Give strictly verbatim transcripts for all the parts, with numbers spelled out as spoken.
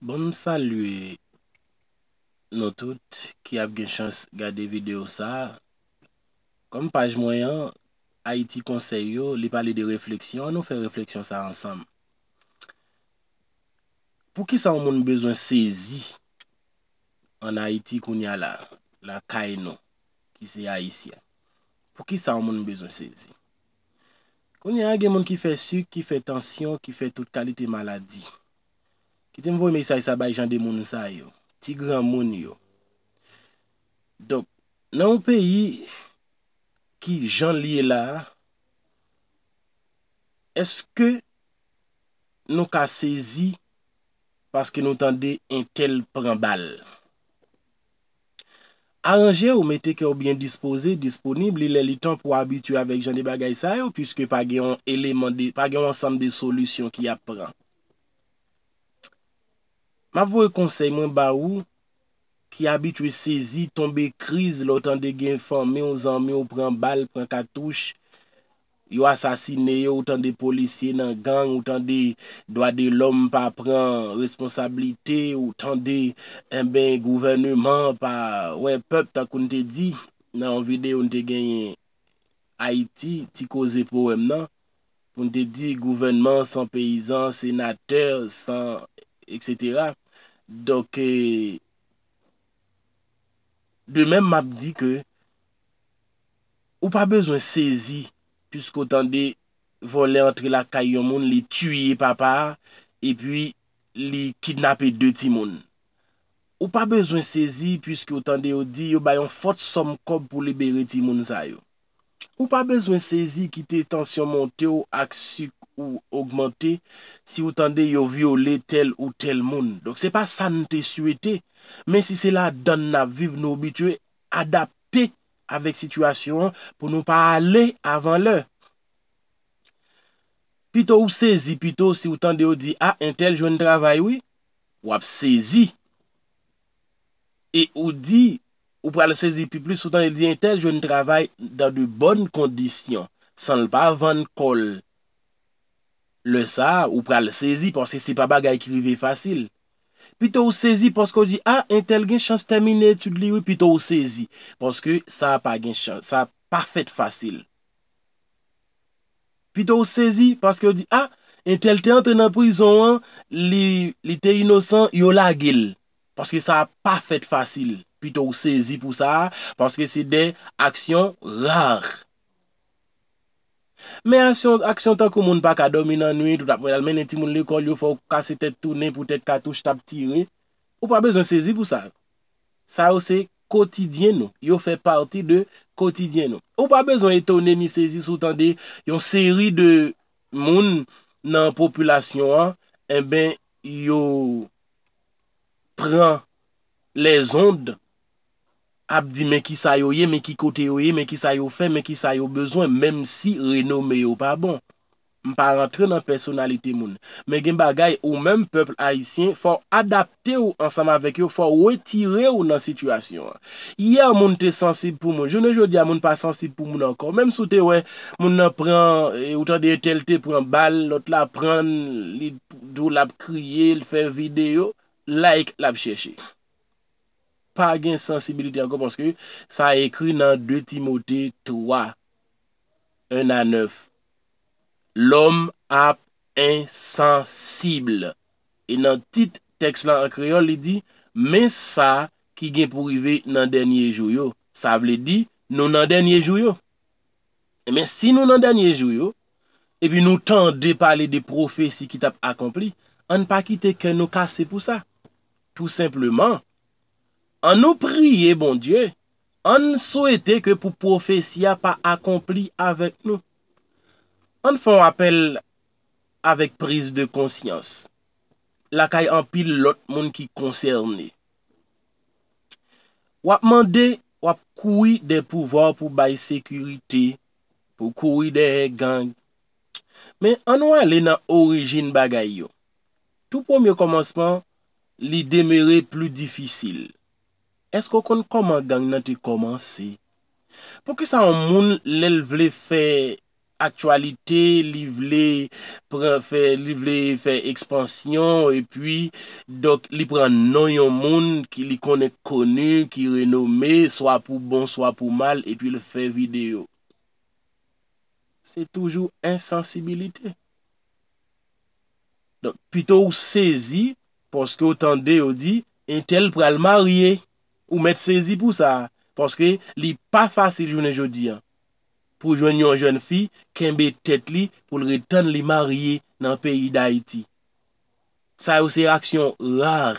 Bon, m salye nou tout ki ap gen chans gade videyo sa a. Kòm paj mwen an, Ayiti Konsèy yo, li pale de refleksyon, ann nou fè refleksyon sa a ansanm. Poukisa yon moun bezwen sezi ann Ayiti kounye a la, lakay nou, ki se Ayisyen? Poukisa yon moun bezwen sezi? Kounye a, gen moun ki fè sik, ki fè tansyon, ki fè tout kalite maladi. Kite m voye mesaj sa bay jan de moun sa yo, ti granmoun yo. Donk, nan yon peyi ki jan l ye la a, èske nou ka sezi paske nou tande entèl pran bal? Aranje w, mete kè w byen dispoze, disponib, li lè li tan pou w abitye avèk jan de bagay sa yo, piske pa gen yon eleman de, pa gen yon ansanm de solisyon ki ap pran. M ap voye konsèy mwen ba ou ki abitye sezi, tonbe kriz lè w tande gen fanmi w, zanmi w pran bal, pran katouch, yo asasine yo, ou tande polisye nan gang, ou tande dwa de lòm pa pran responsablite, ou tande, enben, gouvèneman pa wè pèp, tankou n te di nan yon videyo n te genyen Ayiti, ti koze powèm nan, pou n te di gouvènman san peyizan, senatè san, etsetera. Donk, e, de menm m ap di ke ou pa bezwen sezi, piske w tande vòlè antre lakay yon moun, li tiye papa a, epi li kidnape de timoun. Ou pa bezwen sezi, piske w tande yo di yo bay yon fòt sòm kòb pou libere timoun sa yo. Ou pa bezwen sezi, kite tansyon monte w ak sik ou ogmante si w tande yo vyole tèl ou tèl moun. Donk, se pa sa n te swete. Men si se ladann n ap viv, nou obitye adapte avèk sitiyasyon an pou nou pa ale avan lè. Pito ou sezi pito si w tande yo di, "A, entèl jwenn travay wi." W ap sezi. E ou di, ou pral sezi pi plis si w tande l di, "Entèl jwenn travay dans de bonnes conditions, san l pa vann kò l." Lè sa a, ou pral sezi paske se pa bagay ki rive fasil. Pito ou sezi paske w di, "A, entèl gen chans tèmine etid li wi." Pito ou sezi paske sa a pa gen chans, sa a pa fèt fasil. Pito ou sezi paske w di, "A, entèl te antre nan prizon an, li, li te inosan, yo lage l." Paske sa a pa fèt fasil. Pito ou sezi pou sa a, paske se de aksyon ra. Men aksyon, aksyon tankou moun pa ka dòmi nan nwit, ou t ap al mennen timoun lekòl yo, fò w kase tèt tounen poutèt katouch t ap tire. Ou pa bezwen sezi pou sa. Sa yo se kotidyen nou. Yo fè pati de kotidyen nou. Ou pa bezwen etone ni sezi si w tande yon seri de moun nan popilasyon an, enben, yo pran lèzond ap di men kisa yo ye, men ki kote yo ye, men kisa yo fè, men kisa yo bezwen, menm si renome yo pa bon. M pa rantre nan pèsonalite moun. Men gen bagay ou menm pèp ayisyen, fò w adapte w ansanm avèk yo, fò w retire w nan sitiyasyon an. Yè moun te sansib pou moun, jounen jodi a moun pa sansib pou moun ankò. Menm si w te wè moun nan pran, e, ou tande entèl te pran bal, lòt la pran l, li di w l ap kriye, l fè videyo, like l ap chèche. Pa gen sansibilite ankò paske sa ekri nan de Timote twa, en a nèf. Lòm ap ensansib. E nan tit tèks la an kreyòl, li di, "Men sa ki gen pou rive nan dènye jou yo." Sa vle di, nou nan dènye jou yo. Men si nou nan dènye jou yo, epi nou tande pale de pwofesi ki t ap akonpli, ann pa kite kè nou kase pou sa. Tou senpleman, ann nou priye Bondye, ann swete ke pou pwofesi a pa akonpli avèk nou. Ann fè yon apèl avèk priz de konsyans lakay anpil lòt moun ki konsène. W ap mande, w ap kouri dèyè pouvwa pou bay sekirite, pou kouri dèyè gang. Men ann nou ale nan orijin bagay yo. Tou premye kòmansman, li demere pli difisil. Èske w konn kòman gang nan te kòmanse? Poukisa yon moun, lè l vle fè aktyalite, li vle pran, fè, li vle fè ekspansyon, epi, donk, li pran non yon moun ki li konnen k koni, ki renome, swa pou bon, swa pou mal, epi l fè videyo. Se toujou ensansibilite. Donk, pito w sezi, paske w tande yo di, entèl pral marye. Ou mèt sezi pou sa, paske li pa fasil jounen jodi a pou jwenn yon jèn fi kenbe tèt li pou l ret tann li marye nan peyi Dayiti. Sa yo se aksyon ra.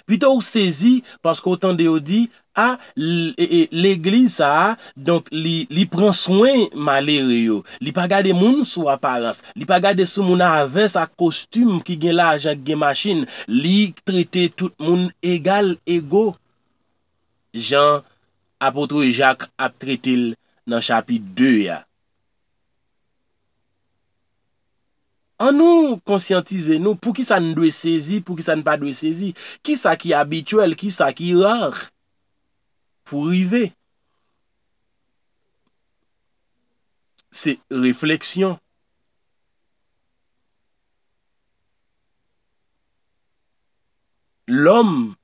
Pito w sezi paske w tande yo di, a, l-, e, e, legliz sa a, donk, li, li pran swen malere yo. Li pa gade moun sou aparans. Li pa gade sou moun a vès ak kostim ki gen lajan, ki gen machin. Li trete tout moun egal, ego. Jan apot Jak ap trete l nan chapit de a. Annou konsyantize nou, poukisa n dwe sezi, poukisa n pa dwe sezi, kisa ki abityèl, kisa ki ra pou rive. Se refleksyon. Lòm,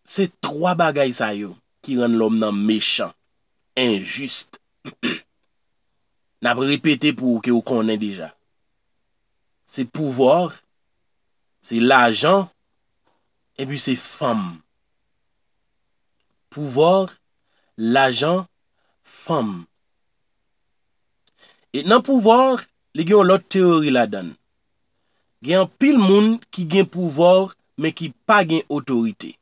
se twa bagay sa yo ki rann lòm nan mechan, enjis. N ap repete pou ou ke ou konnen deja. Se pouvwa, se lajan, epi se fanm. Pouvwa, lajan, fanm. E nan pouvwa, li gen yon lòt teyori ladan l. Gen anpil moun ki gen pouvwa, men ki pa gen otorite.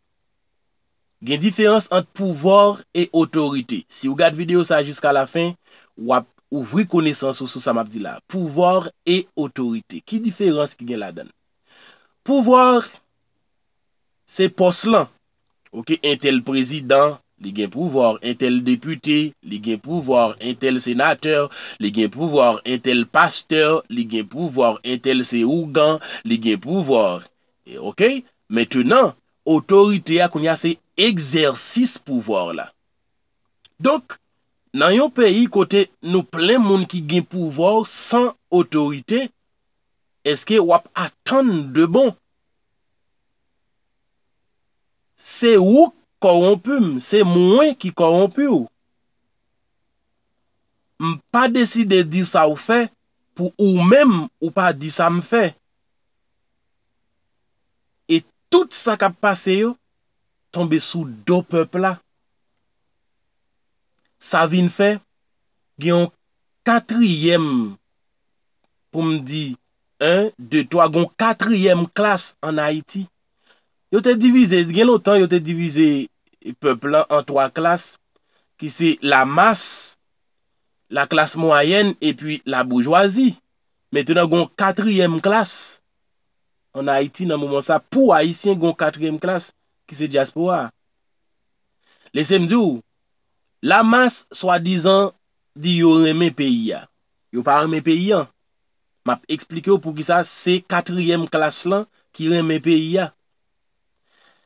Gen diferans ant pouvwa e otorite. Si w gad videyo sa jiska lafen, w ap ouvri konesans ou sou sa m ap di la. Pouvwa e otorite. Ki diferans ki gen ladan l? Pouvwa, se pòs lan. Oke, entèl prezidan, li gen pouvwa, entèl depite, li gen pouvwa, entèl senatè, li gen pouvwa, entèl pastè, li gen pouvwa, entèl se ougan, li gen pouvwa. E, oke? Mentenan, otorite a kounye a se egzèsis pouvwa la. Donk, nan yon peyi kote nou plen moun ki gen pouvwa san otorite, èske w ap atann de bon? Se ou k kòwonpi m, se mwen ki kòwonpi w. M pa deside di sa w fè pou ou menm ou pa di sa m fè. E tout sa k ap pase yo tonbe sou do pèp la. Sa vin fè gen yon katriyèm, pou m di, en, de, twa, gen yon katriyèm klas ann Ayiti. Yo te divize, gen lontan yo te divize pèp lan an twa klas, ki se lamas, laklas mwayèn epi laboujwazi. Mentenan, gen yon katriyèm klas ann Ayiti nan moman sa. Pou Ayisyen, gen yon katriyèm klas ki se dyaspora a. Lese m di w, lamas swadizan di yo renmen peyi a. Yo pa renmen peyi an. M ap eksplike w poukisa se katriyèm klas lan ki renmen peyi a.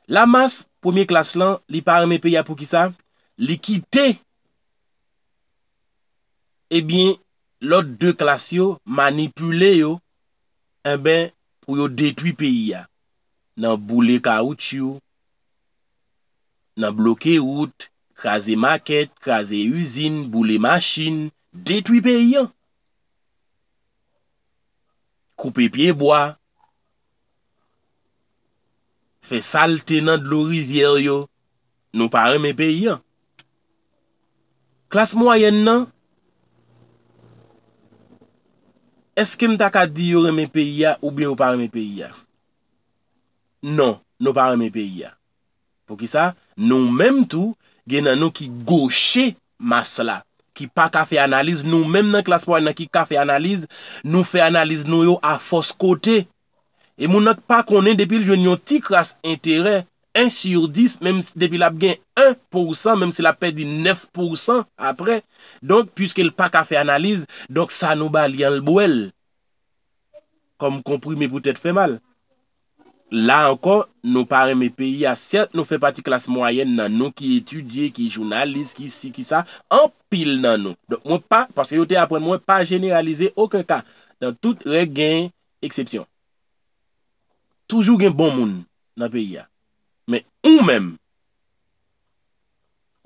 Lamas, premye klas lan, li pa renmen peyi a poukisa? Li kite, ebyen, lòt de klas yo manipile yo, enben, pou yo detwi peyi a. Nan boule kawoutchou, nan bloke wout, kraze makèt, kraze izin, boule machin, detwi peyi an. Koupe pyebwa, fè salte nan dlo rivyè yo. Nou pa renmen peyi an. Klas mwayèn nan, èske m ta ka di yo renmen peyi a oubyen yo pa renmen peyi a? Non, nou pa renmen peyi a. Poukisa? Nou menm tou, gen nan nou ki goche mas la, ki pa ka fè analiz. Nou menm nan klas mwayèn nan ki ka fè analiz, nou fè analiz nou yo a fòs kote. E moun nan k pa konnen, depi l jwenn yon ti kras enterè, en sur dis, menm s-, depi l ap gen en pou san, menm si l ap pèdi nèf pou san apre. Donk, piske l pa ka fè analiz, donk sa nou ba li an, l bwè l. Kòm konprime pou tèt fè mal. La ankò, nou pa renmen peyi a. Sèt, nou fè pati klas mwayèn nan, nou ki etidye, ki jounalis, ki si, ki sa, anpil nan nou. Donk, mwen pa, paske yo te aprann mwen, pa jeneralize okenn ka. Nan tout règ, gen eksepsyon. Toujou gen bon moun nan peyi a. Men ou menm,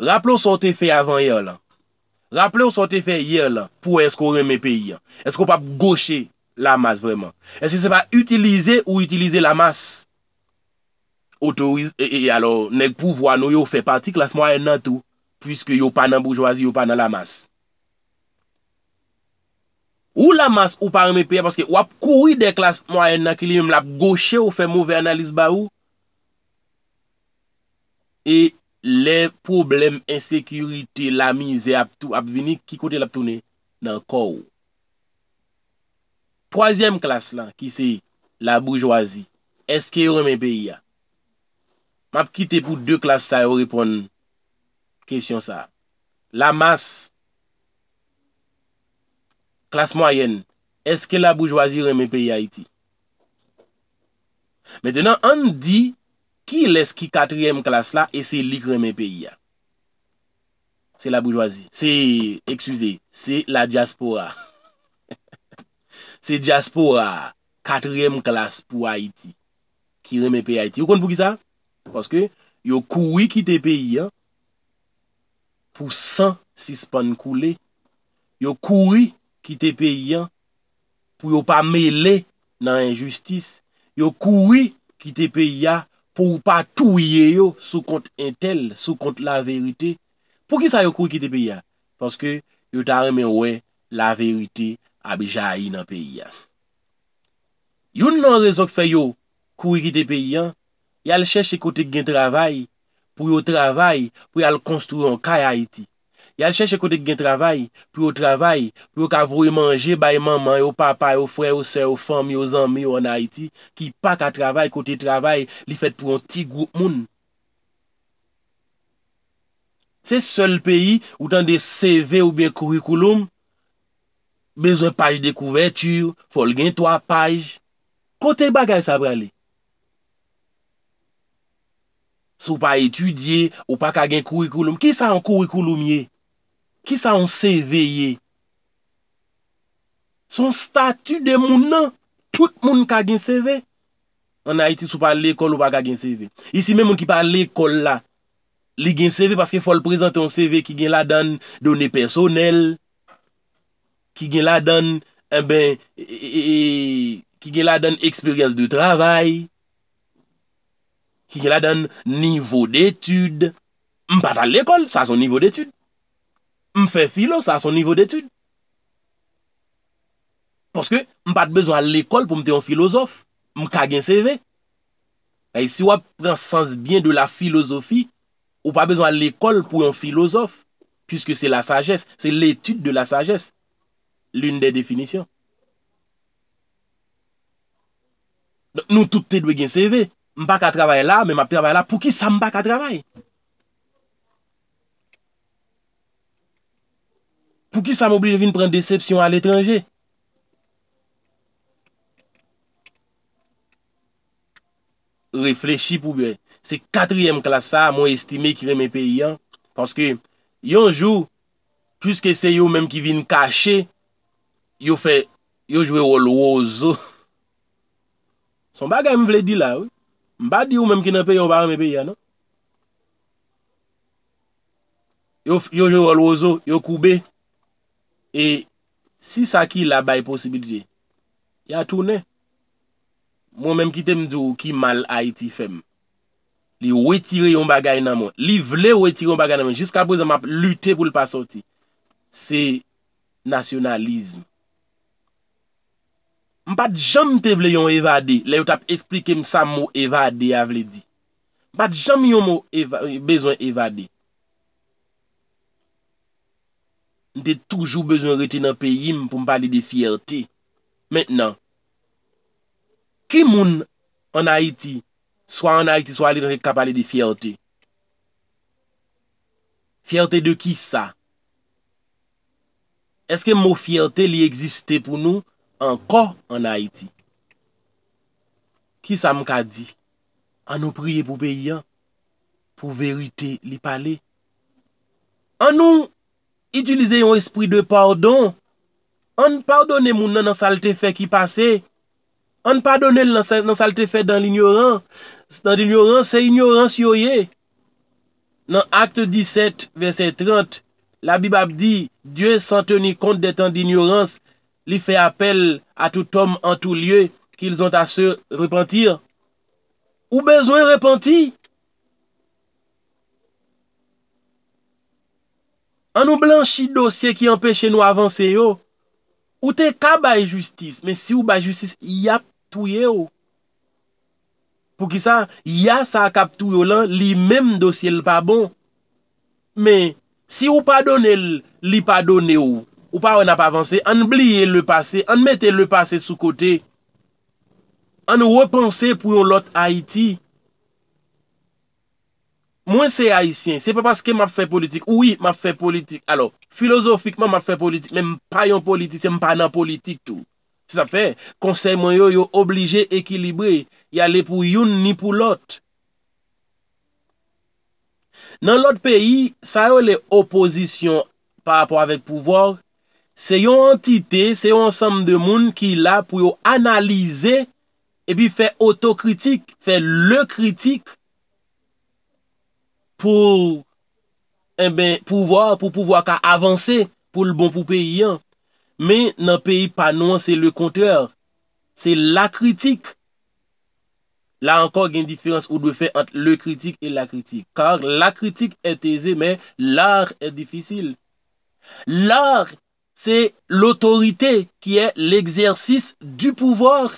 raple w sa w te fè avan yè lan. Raple w sa w te fè yè lan pou wè èske w renmen peyi an. Èske w p ap goche lamas vrèman? Èske se pa itilize ou itilize lamas? Otorize, e, e, e alò, nèg pouvwa nou yo fè pati klas mwayèn nan tou, piske yo pa nan boujwazi, yo pa nan lamas. Ou lamas, ou pa renmen peyi a paske w ap kouri dèyè klas mwayèn nan ki li menm l ap goche w, fè move analiz ba ou. E lè pwoblèm ensekirite, lamizè ap tou, ap vini, ki kote l ap tounen? Nan kò w. Twazyèm klas la, ki se laboujwazi, èske yo renmen peyi a? M ap kite pou de klas sa yo reponn kesyon sa a. Lamas, klas mwayèn, èske laboujwazi renmen peyi Ayiti? Mentenan, ann di kilès ki katriyèm klas la e se li k renmen peyi a. Se laboujwazi. Se, eskize, se ladyaspora. Se dyaspora a, katriyèm klas pou Ayiti, ki renmen peyi Ayiti. Ou konn poukisa? Paske yo kouri kite peyi an pou san sispann koule. Yo kouri kite peyi an pou yo pa mele nan enjistis. Yo kouri kite peyi a pou w pa touye yo sou kont entèl, sou kont laverite. Poukisa yo kouri kite peyi a? Paske yo ta renmen wè laverite ap jayi nan peyi a. Youn nan rezon k fè yo kouri kite peyi an, y al chèche kote k gen travay, pou yo travay, pou y al konstwi yon kay Ayiti. Y al chèche kote k gen travay, pou yo travay, pou yo ka voye manje bay manman yo, papa yo, frè yo, sè yo, fanmi yo, zanmi yo ann Ayiti, ki pa ka travay, kote travay, li fèt pou yon ti gwoup moun. Se sèl peyi ou tande C V oubyen curriculum, bezwen paj de kouvèti, fò l gen twa paj. Kote bagay sa prale? Si w pa etidye, ou pa ka gen curriculum. Kisa yon curriculum ye? Kisa yon C V ye? Se yon stati de moun nan. Tout moun ka gen C V. Ann Ayiti, si w pa al lekòl, ou pa ka gen C V. Isi, menm moun ki pa al lekòl la, li gen C V paske fò l prezante yon C V ki gen ladan l done pèsonèl, ki gen ladan l, enben, e, e, e, e, ki gen ladan l eksperyans de travay, ki gen ladan l nivo detid. M pa t al lekòl, sa se yon nivo detid. M fè filo, sa se yon nivo detid. Paske m pa t bezwen al lekòl pou m te yon filozòf. M ka gen C V. E si w ap pran sans byen de la filozofi, ou pa bezwen al lekòl pou yon filozòf, puisque c'est la sagesse, c'est l'étude de la sagesse. L'une des définitions. Donk, nou tout te dwe gen C V. M pa ka travay la, men m ap travay la. Poukisa m pa ka travay? Poukisa m oblije vin pran desepsyon aletranje? Reflechi pou byen. Se katriyèm klas sa a, mwen estime ki renmen peyi an. Paske, yon jou, piske se yo menm ki vin kache, yo fè, yo jwe wòl wozo. Se yon bagay m vle di la, wi. M pa di ou menm ki nan peyi a, ou pa renmen peyi a, non. Yo, yo jwe wòl wozo, yo koube. E si sa ki la bay posibilite, y a tounen. Mwen menm kite m di w ki mal Ayiti fè m. Li retire yon bagay nan mwen. Li vle retire yon bagay nan mwen. Jiska prezan, m ap lite pou l pa sòti. Se nasyonalizm. M pa t janm te vle yon evade lè yo t ap eksplike m sa mo evade a vle di. M pa t janm yon mo eva-, bezwen evade. M te toujou bezwen rete nan peyi m pou m pale de fyète. Mentnan, ki moun ann Ayiti, swa ann Ayiti, swa aletranje, k ka pale de fyète? Fyète de kisa? Èske mo fyète li egziste pou nou ankò ann Ayiti? Kisa m ka di? Ann nou priye pou peyi a, pou verite li pale. Ann nou itilize yon espri de padon. Ann padone moun nan nan sa l te fè ki pase. Ann padone l nan sa, nan sa l te fè dans l'ignorance. Dans l'ignorance, se inyorans yo ye. Nan Acte dix-sept, vèsè trant, Labib ap di, Dieu, sans tenir compte des temps d'ignorance, li fè apèl à tout homme en tout lieu, qu'ils ont à se repentir. Ou bezwen repanti. Ann nou blanchi dosye ki anpeche nou avanse yo. Ou te ka bay jistis, men si w bay jistis, y ap touye w. Poukisa? Ya sa k ap touye w lan, li menm dosye l pa bon. Men, si ou padone l, li padone w. Ou pa wè n ap avanse? Ann bliye lepase, ann mete lepase sou kote. Ann repanse pou yon lòt Ayiti. Mwen se Ayisyen, se pa paske m ap fè politik. Wi, m ap fè politik. Alò, filozofikman, m ap fè politik, men m pa yon politisyen, m pa nan politik tou. Se sa fè, konsèy mwen yo, yo oblije ekilibre. Y ale pou youn ni pou lòt. Nan lòt peyi, sa yo rele opozisyon pa rapò avèk pouvwa, se yon antite, se yon ansanm de moun ki la pou yo analize epi fè otokritik, fè le kritik pou, enben, pouvwa, pou pouvwa ka avanse, pou l bon pou peyi an. Men nan peyi pa nou an, se le kontrè. Se la kritik. La ankò, gen diferans ou dwe fè ant le kritik e la kritik. Car la critique est aisée, mais l'art est difficile. L'art, c'est l'autorité qui est l'exercice du pouvoir.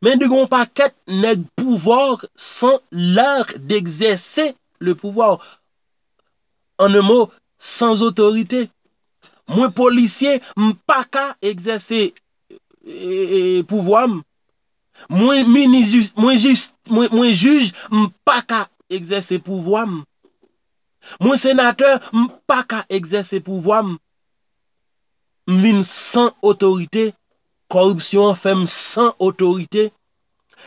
Men gen yon pakèt nèg pouvwa san l'art d'exercer le pouvoir. En un mot, sans autorité. Mwen polisye, m pa ka egzèse, e, e, e, pouvwa m. Mwen minis jis-, mwen jis-, mwen, mwen jij, m pa ka egzèse pouvwa m. Mwen senatè, m pa ka egzèse pouvwa m. M vin san otorite. Kòripsyon an fè m san otorite.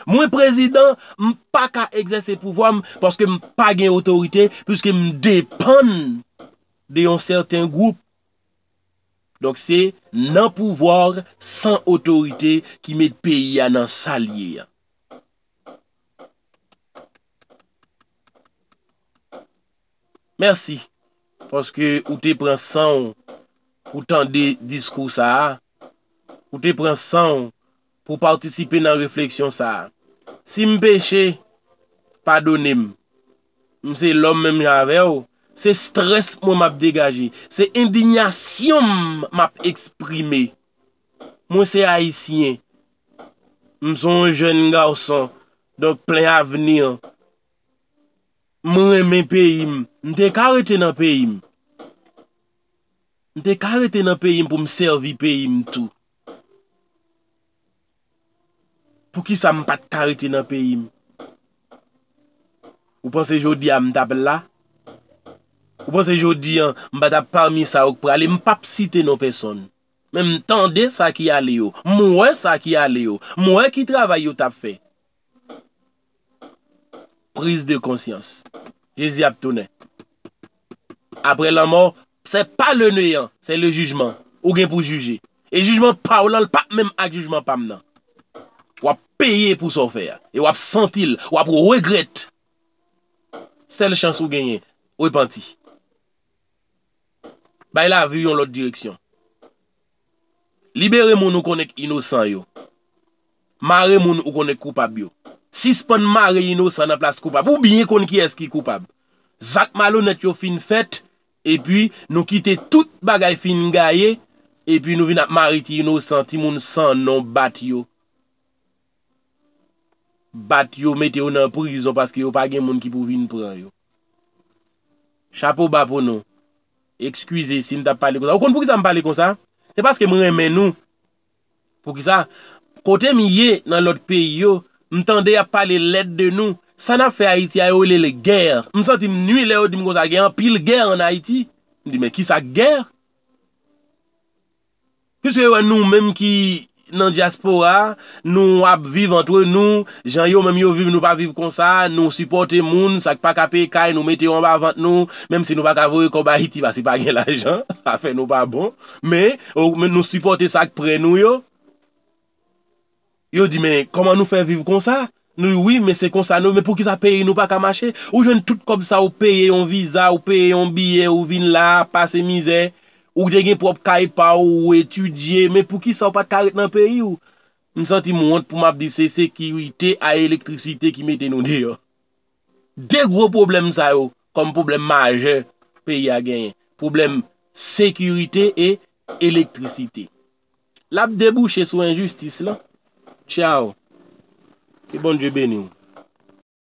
Mwen prezidan, m pa ka egzèse pouvwa m paske m pa gen otorite, piske m depann de yon sèten gwoup. Donk, se nan pouvwa san otorite ki met peyi a nan sa l ye a. Mèsi, paske ou te pran san w pou tande diskou sa a, ou te pran san w pou patisipe nan refleksyon sa a. Si m peche, padone m. M se lòm menm jan avè w. Se strès mwen m ap degaje. Se endiyasyon m m ap eksprime. Mwen se Ayisyen. M se yon jèn gason, donk plen avni. M renmen peyi m. M te ka rete nan peyi m. M te ka rete nan peyi m pou m sèvi peyi m tou. Poukisa m pa t ka rete nan peyi m? Ou panse jodi a m t ap la? Ou panse jodi a m pa t ap pami sa yo k prale? M p ap site non pèsonn. Men m tande sa ki ale yo. M wè sa ki ale yo. M wè ki travay yo t ap fè. Prise de conscience. Jezi ap tounen. Apre lanmò, c'est pas le néant, c'est le jugement. Ou gen pou jije. E jijman pa w lan, l p ap menm ak jijman pa m nan. W ap peye pou sa w fè a. E w ap santi l, w ap regrèt. Sèl chans ou genyen, repanti. Bay lavi w yon lòt direksyon. Libere moun ou konnen k inosan yo. Mare moun ou konnen k koupab yo. Sispann mare inosan nan plas koupab. Ou byen konn kiyès ki koupab. Zak malonèt yo fin fèt, epi nou kite tout bagay fin gaye, epi nou vin ap mare ti inosan, timoun san non, bat yo. Bat yo, mete yo nan prizon paske yo pa gen moun ki pou vin pran yo. Chapo ba pou nou. Eskize si m t ap pale konsa. Ou konn poukisa m pale konsa? Se paske m renmen nou. Poukisa? Kote m ye nan lòt peyi yo, m tande y ap pale lèd de nou. Sa n ap fè Ayiti a, yo rele l gè. M santi m nwi lè yo di m konsa, gen anpil gè ann Ayiti. M di, men kisa gè? Piske yo wè nou menm ki nan dyaspora, nou ap viv antre nou, jan yo menm yo viv, nou pa viv konsa, nou sipòte moun, sa k pa ka peye kay, nou mete yo anba vant nou, menm si nou pa ka voye kòb Ayiti, paske pa gen lajan, afè nou pa bon, men, o, men nou sipòte sa k prè nou yo. Yo di, men kòman nou fè viv konsa? Nou di, wi, men se konsa nou, men poukisa peyi nou pa ka mache? Ou jwenn tout kòb sa, ou peye yon viza, ou peye yon biyè, ou vin la, pase mizè, ou te gen pwòp kay pa w, ou etidye, men poukisa ou pa t ka ret nan peyi w? M santi m wont pou m ap di se sekirite a elektrisite ki mete nou deyò. De gwo pwoblèm sa yo kòm pwoblèm majè peyi a genyen. Pwoblèm sekirite e elektrisite. L ap debouche sou enjistis lan. Tchaw. Ke Bondye beni w.